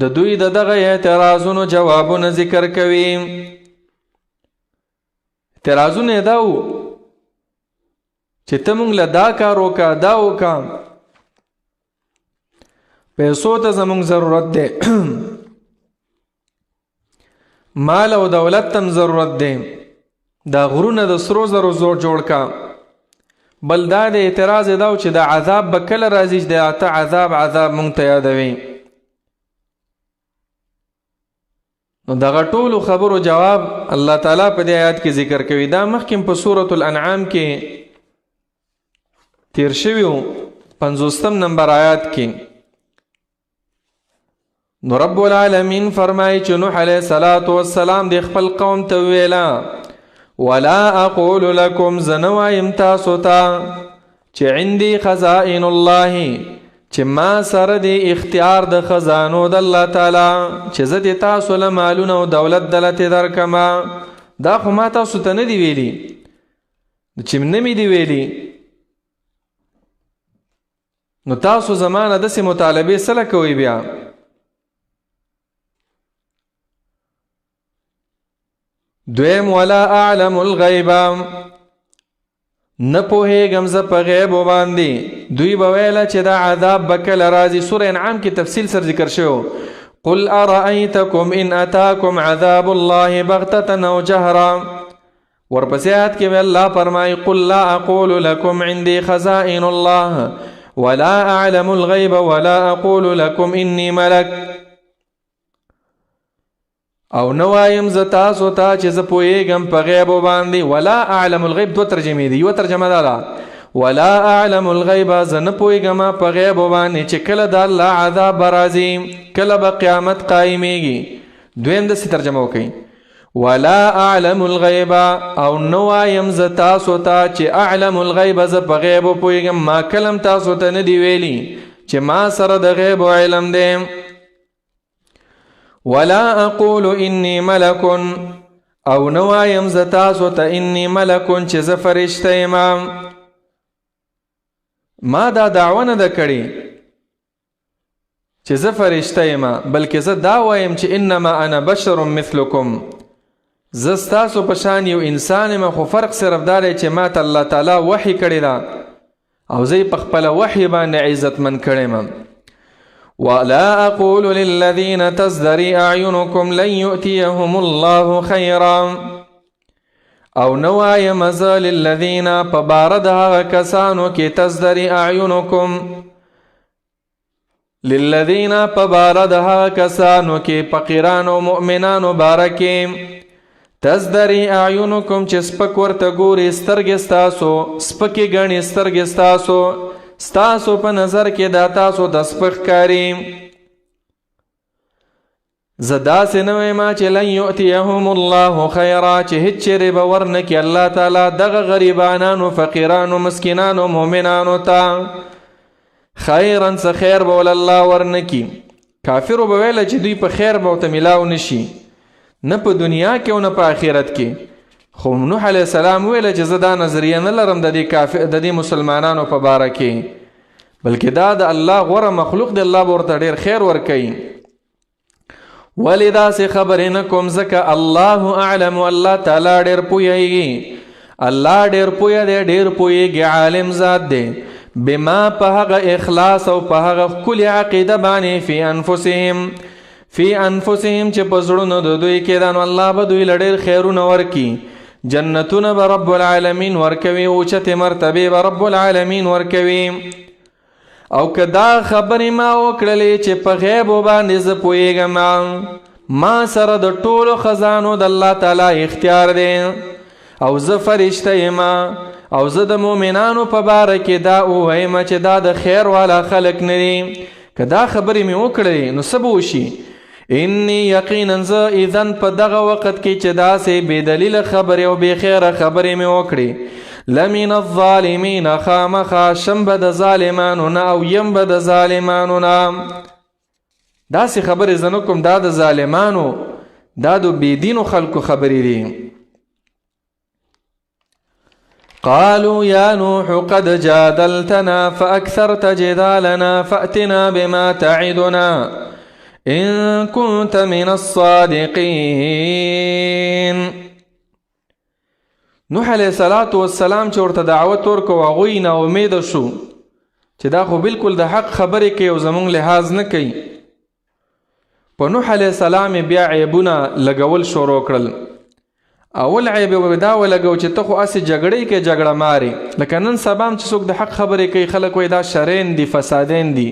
د دوی د دغه اعتراضونو جوابونه ذکر کوي. اعتراضونه دا وو چې ته مونږ له دا کار وکړه، دا وکړه، پیسو ته زمونږ ضرورت دی، مال او دولت تم ضرورت دی، دا غرونه د سرو زرو زور جوړ کا. بل دا د اعتراض دا چې دا عذاب به کله راځي، چې دا ته عذاب عذاب مونږ ته یادوي. نو دغه ټولو خبرو جواب الله تعالی په دې آیات کې ذکر کوي. دا مخکې په سورة الانعام کې تیر شوی وو، 50 نمبر آیات کې. نو رب العالمین فرمایي چې نوح علیه الصلاة والسلام د خپل قوم ته ویلا، ولا اقول لكم، زه نه وایم تاسو ته چې عندي خزائن الله، چې ما سره دی اختیار د خزانو د الله تعالی، چې زه دې تاسو له مالونه او دولت دلته درکم. دا خو ما تاسو ته نه دی ویلي، چې نه مې دی ویلي نو تاسو زما نه داسې مطالبې څه کوئ بیا؟ دویم، ولا اعلم الغیب، نه پوهېږم زه په غیبو باندې. دوی به ویله چې دا عذاب به کله راځي. سوره انعام کې تفصیل سره ذکر شوی، قل ارأیتکم ان اتاکم عذاب الله بغتة او جهرا. ورپسې آیات کې به الله فرمایي، قل لا اقول لكم عندي خزائن الله ولا اعلم الغیب ولا اقول لكم اني ملک. او نه وایم زه تاسو ته چې زه پوهېږم په غیبو باندې. ولا اعلم الغیب دوه ترجمې دي، یوه ترجمه دا ده ولا اعلم الغیب، زه نه پوهېږم په غیبو باندې چې کله د الله عذاب به راځي، کله به قیامت قایمېږي. دویم داسې ترجمه وکړئ، ولا اعلم الغیب، او نه وایم زه تاسو ته چې اعلم الغیب، زه په غیبو پوهېږم، ما کله هم تاسو ته نه دي ویلي چې ما سره د غیبو علم دی. ولا اقول انی ملک، او نه وایم زه تاسو ته انی ملک چې زه فرشته یم. ما دا دعوه نه ده کړې چې زه فرشته یم، بلکې زه دا وایم چې انما انا بشر مثلکم، زه ستاسو په شان یو انسان یم، خو فرق صرف دا دی چې ما ته الله تعالی وحی کړې ده او زه یې په خپله وحی باندې عزتمن کړی یم. ولا أقول للذين تزدري أعينكم لن يؤتيهم الله خيرا، او نه وایم زه للذین په باره د هغه کسانو کې تزدري اعینکم، للذین په باره د هغه کسانو کې فقیرانو او مؤمنانو باره کې تزدري اعینکم چې سپک ورته ګوري سترګې ستاسو، سپکې ګڼي سترګې ستاسو، ستاسو په نظر کې دا تاسو د سپک ښکاري. زه داسې نه وایم چې لن یؤتیهم الله خیرا، چې هیڅ چېرې به ورنه کړي الله تعالی دغه غریبانانو، فقیرانو، مسکینانو، مؤمنانو ته خیرا، څه خیر به ول الله ورنه کړي. کافرو به ویله چې دوی په خیر به ورته میلاو نه شي، نه په دنیا کې او نه په آخرت کې. خو نوح علیه السلام ویله چې زه دا نظریه نه لرم د دې کافر د دې مسلمانانو په باره کې، بلکې دا د الله غوره مخلوق دی، الله به ورته ډېر خیر ورکوي. ولې داسې خبرې نه کوم؟ ځکه الله اعلم، الله تعالی ډېر پوهېږي، الله ډېر پوه دی، ډېر پوهېږي، عالم ذات دی. بما په هغه اخلاص او په هغه ښکلې عقیده باندې فی انفسهم، فی انفسهم چې په زړونو د دوی کې ده، نو الله به دوی له ډېر خیرونه ورکړي، جنتونه به رب العالمین ورکوي، اوچتې مرتبې به رب العالمین ورکوي. او که دا خبرې ما وکړلې چې په غیبو باندې زه پوهېږم، ما سره د ټولو خزانو د الله تعالی اختیار دی او زه فرشته یم، او زه د مؤمنانو په باره کې دا ووایم چې دا د خیر والا خلک نه دي، که دا خبرې مې وکړلې نو څه به وشي؟ انی یقینا زه اذن په دغه وخت کې چې داسې بې دلیله خبرې او بې خیره خبرې مې وکړې، لمن الظالمین، خامخا شم به د ظالمانو نه او یم به د ظالمانو نه. داسې خبرې زه نه کوم، دا د ظالمانو، دا د بې دینو خلکو خبرې دي. قالوا يا نوح قد جادلتنا فأكثرت جدالنا فأتنا بما تعدنا إن كنت من الصادقين. نوح علیه الصلاة والسلام چې ورته دعوت ورکړو، هغوی ناامیده شو چې دا خو بالکل د حق خبرې کوي او زمونږ لحاظ نه کوي. په نوح علیه السلام یې بیا عیبونه لګول شروع کړل. اول عیب یې دا ولګو چې ته خو هسې جګړې کې جګړه مارې، لکه نن سبا هم چې څوک د حق خبرې کوي خلک وایي دا شرین دي، فسادین دي،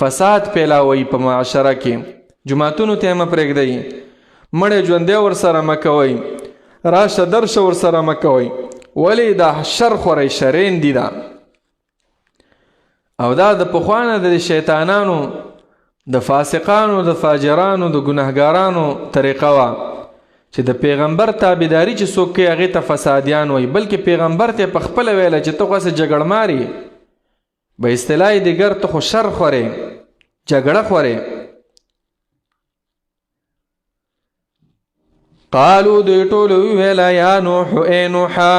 فساد پیلاوي په معاشره کې، جوماتونو ته یې مه پرېږدئ، مړی ژوندی ورسره مه کوئ، راشه درشه ورسره مه کوئ، ولې دا شر خوری شرین دي دا. او دا د پخوا نه د شیطانانو، د فاسقانو، د فاجرانو، د ګناهګارانو طریقه وه چې د پیغمبر تابعداري چې څوک کوي هغې ته فسادیان وایي، بلکې پیغمبر ته یې په خپله ویله چې ته خو هسې جګړمارې، به اصطلاح دیګر ته خو شر خورې، جګړه خورې. قالو دوی ټولو وویل یا نوح، ای نوحه،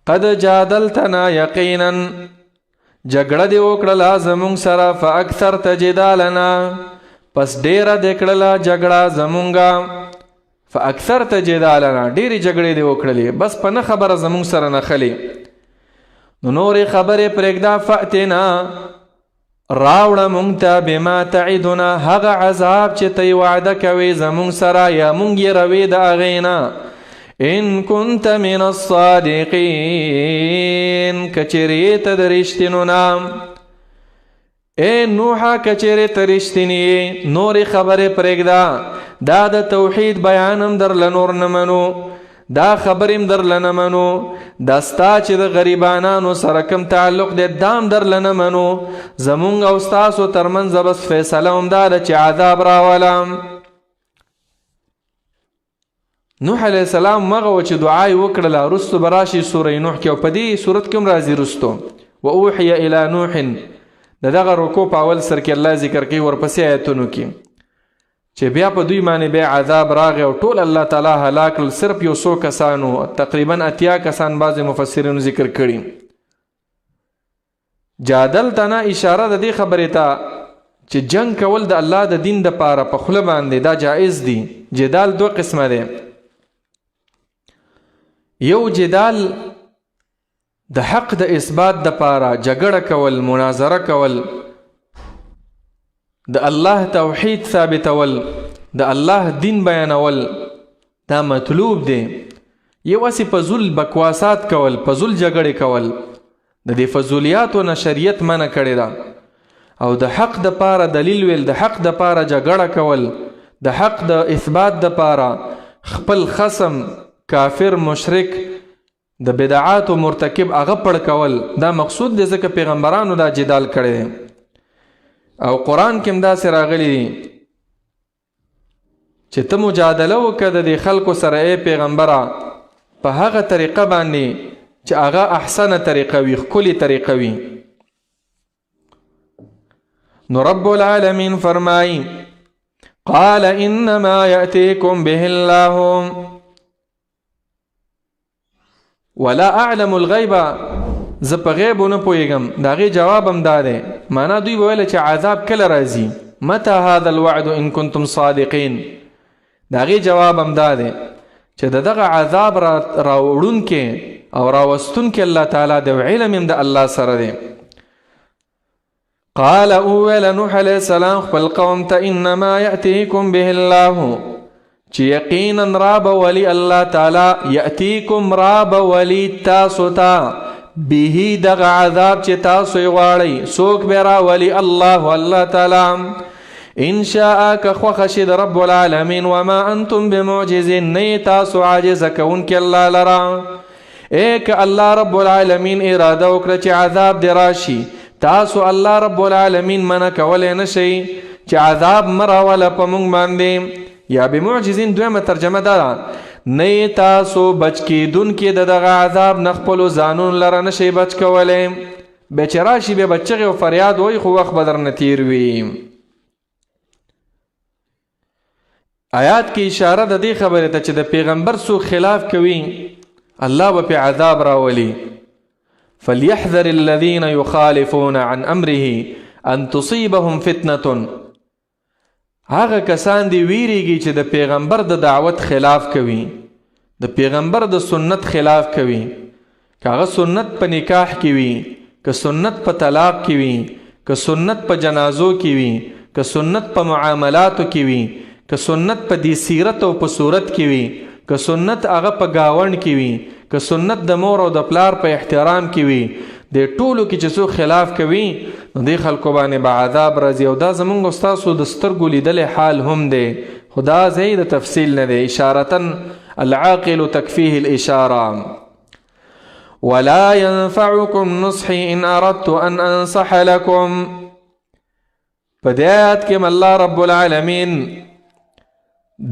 قد جادلتنا یقینا، جګړه دې وکړله زمونږ سره، فاکثرت جدالنا، پس ډېره دې کړله جګړه زمونږه، فاکثرت جدالنا، ډېرې جګړې دې وکړلې، بس په نه خبره زمونږ سره نښلې، نو نورې خبرې پرېږده، فأتنا، راوړه مونږ ته بما تعدنا، هغه عذاب چې ته یې وعده کوې زمونږ سره یا مونږ یې روې د هغې نه، ان كنت من الصادقین، که چېرې یې ته د رښتینو نه. ای نوحه، که چېرې ته رښتینی یې، نورې خبرې پرېږده، دا د توحید بیان هم درله نور نه منو، دا خبرې هم درله نه منو، دا ستا چې د غریبانانو سره کوم تعلق دی دا هم درله نه منو، زمونږ او ستاسو ترمنځ بس فیصله هم دا ده چې عذاب راولم. نوح علیه السلام مغه و چې دعا یې وکړله، وروستو به راشي سوره نوح کې، او په دې سورت کې هم راځي وروستو، و اوحی الی نوح، د دغه رکوع په اول سر کې الله ذکر کوي ورپسې آیتونو کې چې بیا په دوی باندې بیا عذاب راغی او ټول الله تعالی هلاک کړل، صرف یو څو کسانو، تقریبا 80 کسان بعضې مفسرینو ذکر کړي. جادل تنا اشاره د دې خبرې ته چې جنگ کول د الله د دین د پاره په خوله باندې دا جائز دی. جدال دوه قسمه دی. یو جدال د حق د اثبات د پاره جګړه کول، مناظره کول، د الله توحید ثابتول، د الله دین بیانول، دا مطلوب دی. یو هسې فضول بکواسات کول، فضول جګړې کول، د دې فضولیاتو نه شریعت منع کړې ده. او د حق د پاره دلیل ویل، د حق د پاره جګړه کول، د حق د اثبات د پاره خپل خصم کافر مشرک د بدعاتو مرتکب هغه پړ کول، دا مقصود دی. ځکه پیغمبرانو دا جدال کړی دی او قرآن کې هم داسې راغلي دي چې ته مجادله وکړه د دې خلکو سره ای پیغمبره په هغه طریقه باندې چې هغه احسنه طریقه وي، ښکلې طریقه وي. نو رب العالمین فرمایي قال انما یأتیکم به الله ولا اعلم الغیب، زه په غیب نه پوهېږم. د هغې جواب هم دا دی، معنا دوی به ویله چې عذاب کله راځي، متى هذا الوعد ان کنتم صادقین. د هغې جواب هم دا دی چې د دغه عذاب راوړونکی او راوستونکی الله تعالی دی، علم هم د الله سره دی. قال اویل نوح علیه السلام خپل قوم ته انما یأتیکم به الله، چې یقینا را به ولي الله تعالی، یأتیکم را به ولي تاسو ته، به دغه عذاب چې تاسو یې غواړئ، څوک به راولي؟ الله، الله تعالی. ان شاء که خوښه شي د رب العالمین، وما انتم بمعجزین، نه یې تاسو عاجزه کوونکي الله لره. ای که الله رب العالمین اراده وکړه چې عذاب دې راشي، تاسو الله رب العالمین منع کولی نه شئ چې عذاب مه راوله په موږ باندې. یا بمعجزین دویمه ترجمه دا ده، نه یې تاسو بچ کېدونکي د دغه عذاب نه خپلو ځانونو لره نه شئ بچ کولی. بیا چې راشي بیا به چغې او فریاد وایي، خو وخت به درنه تېر وي. آیات کې اشاره د دې خبرې ته چې د پیغمبر څوک خلاف کوي الله به پې عذاب راولي. فليحذر الذين يخالفون عن امره ان تصيبهم فتنه، هغه کسان دی ویریږي چې د پیغمبر د دعوت خلاف کوي، د پیغمبر د سنت خلاف کوي، که هغه سنت په نکاح کې وي، که سنت په طلاق کې وي، که سنت په جنازو کې وي، که سنت په معاملاتو کې وي، که سنت په دې سیرت او په صورت کې وي، که سنت هغه په گاونډ کې وي، که سنت د مور او د پلار په احترام کې وي، د ټولو کې چې څوک خلاف کوي نو دې خلکو باندې به عذاب راځي. او دا زمونږ ستاسو د سترګو لیدلی حال هم دی، خو دا ځای د تفصیل نه دی، اشارتا العاقل تکفیه الاشاره. ولا ينفعكم نصحي ان اردت ان انصح لكم. په دې آیات کې الله رب العالمین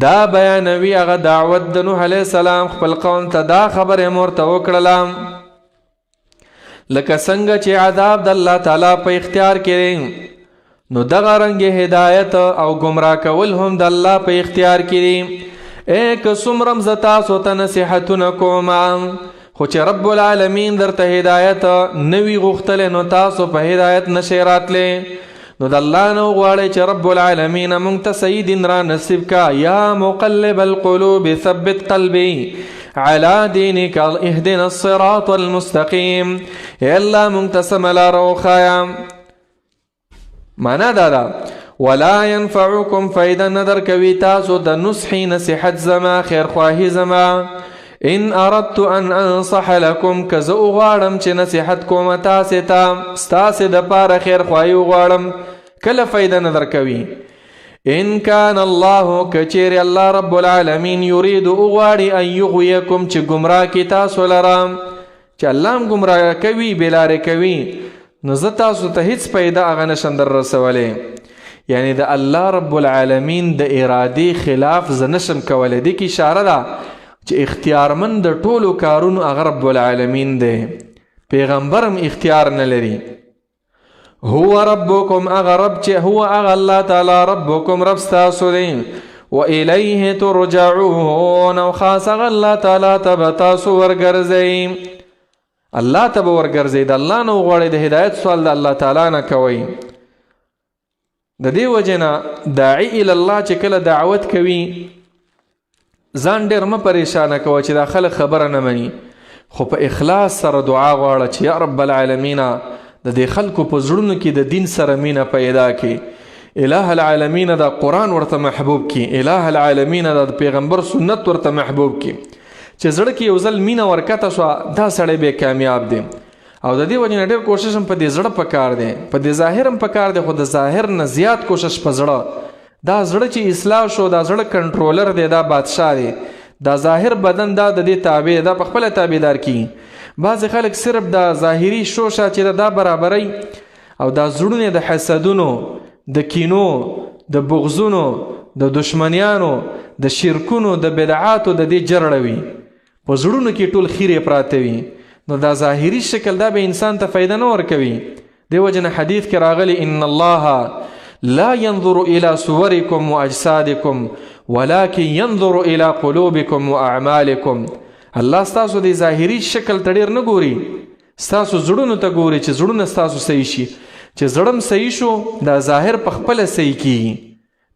دا بیانوي هغه دعوت د نوح علیه السلام خپل قوم ته، دا خبره یې ورته وکړله لکه څنګه چې عذاب د الله تعالی په اختیار کې دی، نو دغه رنګ هدایت او ګمراه کول هم د الله په اختیار کې دی. ای که څومره هم زه تاسو ته نصیحتونه کوم، خو چې رب العالمین درته هدایت نه وي غوښتلی نو تاسو په هدایت نشئ راتلی. نو د الله نه وغواړئ چې رب العالمین موږ ته صحیح دین را نصیب کا. یا مقلب القلوب ثبت قلبي على دينك اهدنا الصراط المستقيم. اے الله موږ ته سمه لاره وښایه. معنا دا ده ولا ينفعكم فایده نه درکوي تاسو د نصحي نصیحت زما، خیرخواهي زما. ان اردت ان انصح لكم، که زه وغواړم چې نصیحت کوم تاسې ته، ستاسې دپاره خیرخواهي وغواړم، کله فایده نه درکوي. ان کان الله، که چیرې الله رب العالمین یرید وغواړي ان یغویکم چې ګمراه کړي تاسو لره، چې الله هم ګمراه کوي بېلارې کوي، نو زه تاسو ته هیڅ پیدا هغه نشم در رسولی. یعنی د الله رب العالمین د ارادې خلاف زه نشم کولی. دې کې اشاره ده چې اختیارمند د ټولو کارونو هغه رب العالمین دی، پیغمبر هم اختیار نه لري. هو ربکم، هغه رب چې هو هغه الله تعالی ربکم، رب ستاسو دی. و الیه ترجعون، او خاص هغه الله تعالی ته به تاسو ورګرځئ. الله ته به ورګرځئ. د الله نه وغواړئ، د هدایت سوال د الله تعالی نه کوئ. د دې وجنه داعی ال الله چې کله دعوت کوي، ځان ډېر مه پریشانه کوه چې دا خلک خبره نه مني، خو په اخلاص سره دعا غواړه چې یا رب العالمین، د دې خلکو په زړونو کې د دین سره مینه پیدا کړي. الہ العالمین، دا قرآن ورته محبوب کی. الہ العالمین، دا پیغمبر سنت ورته محبوب کی. چې زړه کې یو ځل مینه ورکته شوه، دا سړی به کامیاب دی. او د دې وجې نه ډېر کوشش هم په دې زړه پکار دی، په دې ظاهر هم پکار دی، خو د ظاهر نه زیات کوشش په زړه. دا زړه چې اصلاح شو، دا زړه کنټرولر دی، دا بادشاه دی. دا ظاهر بدن دا د دې تابع، دا په خپله تابعدار کی. بعضې خلک صرف دا ظاهري شوشه چې دا برابري، او دا زړونه د حسدونو، د کینو، د بغضونو، د دشمنیانو، د شرکونو، د بدعاتو د دې جرړه وي. په زړونو کې ټول خیرې پراته وي. نو دا ظاهري شکل دا به انسان ته فایده نه ورکوي. دی وجنه حدیث کې راغلی، ان الله لا ينظر الى صوركم واجسادكم ولكن ينظر الى قلوبكم واعمالكم. الله ستاسو د ظاهري شکل ته ډېر نه ګوري، ستاسو زړونو ته ګوري، چې زړونه ستاسو صحیح شي. چې زړم صحیح شو، دا ظاهر په خپله صحیح کیږي.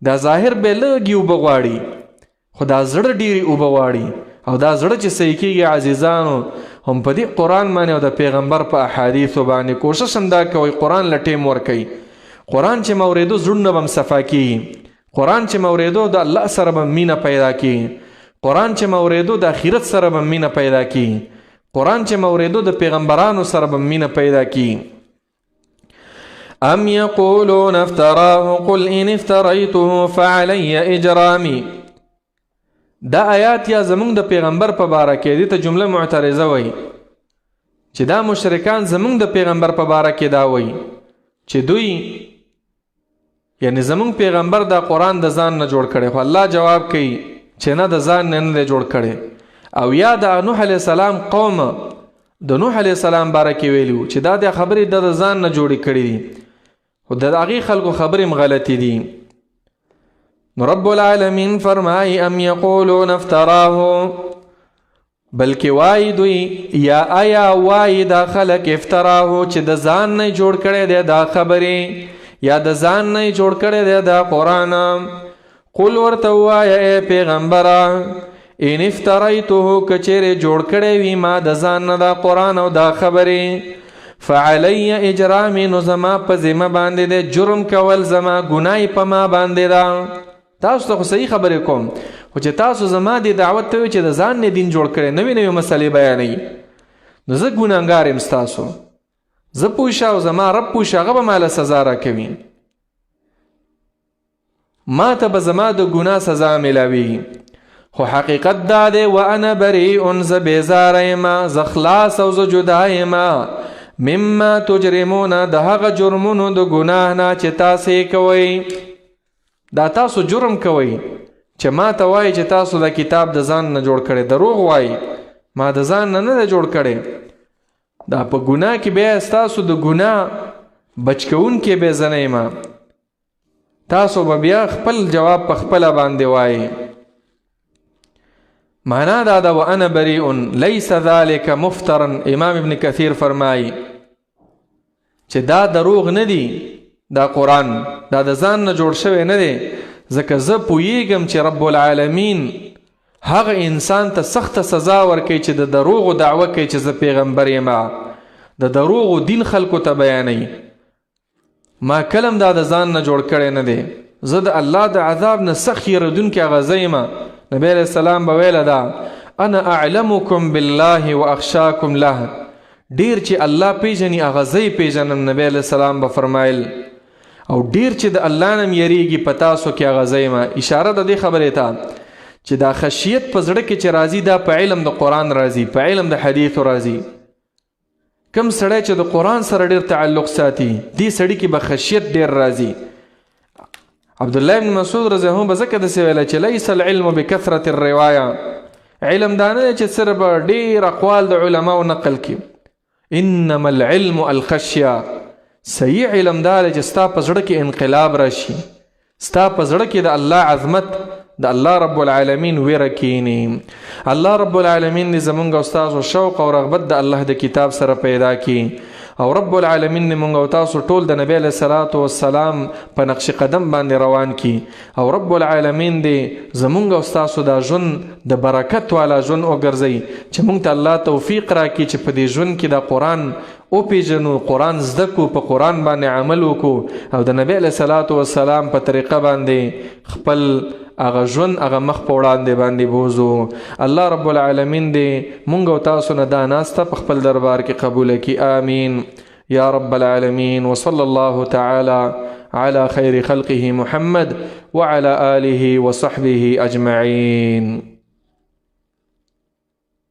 دا ظاهر به لږې اوبه غواړي، خو دا زړه ډېرې اوبه غواړي. او دا زړه چې صحیح کیږي عزیزانو، هم په دې قرآن باندې او د پیغمبر په احادیثو باندې. کوشش هم دا کوئ، قرآن له ټیم ورکوي. قرآن چې مورېدو، زړونه به هم صفا کیږي. قرآن چې مورېدو، د الله سره به مینه پیدا کیږي. قرآن چې مورېدو، د آخرت سره به مینه پیدا کیږي. قرآن چې مورېدو، د پیغمبرانو سره به مینه پیدا کیږي. ام يقولون افتراه قل ان افتريته فعلي اجرامي. دا آیات یا زمونږ د پیغمبر په باره کې دي، ته جمله معترضه وایي، چې دا مشرکان زمونږ د پیغمبر په باره کې دا وایي چې دوی، یعنی زمونږ پیغمبر دا قرآن د ځان نه جوړ کړي. خو الله جواب کوي چې نه، د ځان نه نه جوړ کړي. او یا د نوح علیه السلام قوم د نوح علیه السلام باره کې ویلو چې دا د خبرې د ځان نه جوړې کړي دي، خو د هغې خلکو خبرې هم غلطې دي. نو رب العالمین فرمایي، ام یقولون افتراه، بلکې وایي دوی، یا آیا وایي دا خلک افتراه، چې د ځان نه جوړ کړی دی دا خبرې، یا د ځان نه جوړ کړی دی دا قرآن؟ قل، ورته ووایه ای پیغمبره، ان افتریته، که چېرې جوړ کړی وي ما د ځان نه دا قرآن او دا خبرې، فعلی اجرامي، نو زما په ذمه باندې دی جرم کول، زما ګناه په ما باندې ده. تاسو ته خو صحیح خبرې کوم، خو چې تاسو زما د دعوت ته چې د ځان نه دین جوړ کړي، نوې نوې مسلې بیانوي، نو زه ګناهګار یم. ستاسو زه پوه شه او زما رب پوه شه، هغه به ماله سزا راکوي، ما ته به زما د ګناه سزا میلاویږي. خو حقیقت دا دی، وانا بریء، زه بیزاره یم، زه خلاص او زه جدا یم، مما تجرمون، د هغه جرمونو د ګناه نه چې تاسو یې کوئ. دا تاسو جرم کوئ چې ما ته وایي چې تاسو دا کتاب د ځان نه جوړ کړی. دروغ وایي، ما د ځان نه نه جوړ کړی. دا په ګناه کې بیا ستاسو د ګناه بچ کوونکی به زه نه یم. تاسو به بیا خپل جواب په خپله باندې وایي. معنا دا ده، وانا بریء ليس ذلك مفترا. امام ابن کثیر فرمایي چې دا دروغ نه دی، دا قرآن دا د ځان نه جوړ شوی نه دی، ځکه زه پوهیږم چې رب العالمین هغه انسان ته سخته سزا ورکوي چې د دروغو دعوه کوي چې زه پیغمبر یم، د دروغو دین خلکو ته بیانوي. ما کلم دا د ځان نه جوړ کړی نه دی. زه د الله د عذاب نه سخت یریدونکی هغه زه یم. نبی علیه السلام به ویله دا، انا اعلمکم بالله واخشاکم له، ډیر چې الله پیژني هغه زه یې پیژنم، نبی علیه السلام به فرمایل، او ډیر چې د الله نه یریږي په تاسو کې هغه زه یم. اشاره د دې خبرې ته چې دا خشیت په زړه کې چې راځي، دا په علم د قرآن راځي، په علم د حدیث راځي. کم سړی چې د قرآن سره ډیر تعلق ساتي، دې سړي کې به خشیت ډیر راځي. عبد الله بن مسعود رضی الله عنه به ځکه داسې ویله چې لیس العلم بکثرة الروايه، علم دا نه دی چې صرف ډیر اقوال د علماو نقل کړي، انما العلم الخشیه. صحیح علم دا دی چې ستا په زړه کې انقلاب راشي، ستا په زړه کې د الله عظمت، د الله رب العالمین ویره کینی. الله رب العالمین دې زمونږ او ستاسو شوق او رغبت د الله د کتاب سره پیدا کړي. او رب العالمین دې مونږ او تاسو ټول د نبی علیه الصلاة والسلام په نقش قدم باندې روان کی، او رب العالمین دې زمونږ او تاسو دا ژوند د برکت والا ژوند وګرځي، چې مونږ ته الله توفیق راکړي چې په دې ژوند کې دا قرآن او پیژنو، قرآن زده کو، په قرآن باندې عمل وکړو، او د نبی علیه الصلاة والسلام په طریقه باندې خپل هغه ژوند هغه مخ په وړاندې باندې بوزو. الله رب العالمین دې مونږ او تاسو نه دا ناسته په خپل دربار کې قبول کړي، آمین یا رب العالمین. وصلى الله تعالی على خير خلقه محمد وعلى آله وصحبه أجمعين.